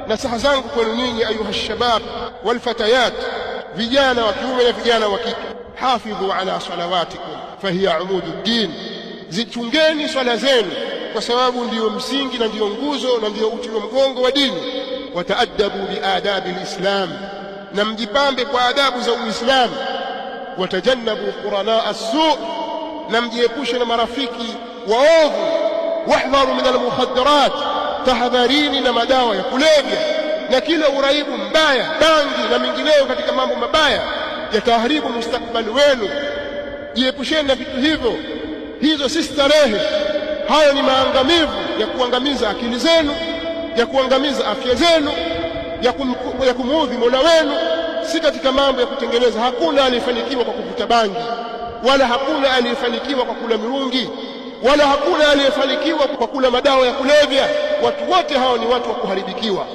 Nasaha zangu kwenu nyinyi, ayuha shabab walfatayat, vijana wa kiume na vijana wa kike, hafidhu ala salawatikum fahiya umudu ddin, zichungeni swala zenu kwa sababu ndiyo msingi na ndiyo nguzo na ndiyo uti wa mgongo wa dini. Wataadabu biadabi lislam, na mjipambe kwa adabu za Uislamu. Watajannabu quranaa assu, na mjiepushe na marafiki waovu. Wahdharu min almukhaddarat, tahadharini na madawa ya kulevya na kila uraibu mbaya, bangi na mingineyo katika mambo mabaya yataharibu mustakbali wenu. Jiepusheni na vitu hivyo, hizo si starehe. Hayo ni maangamivu ya kuangamiza akili zenu, ya kuangamiza afya zenu, ya kumuudhi Mola wenu. Si katika mambo ya kutengeneza. Hakuna aliyefanikiwa kwa kuvuta bangi, wala hakuna aliyefanikiwa kwa kula mirungi, wala hakuna aliyefanikiwa kwa kula madawa ya kulevya. Watu wote hao ni watu wa kuharibikiwa.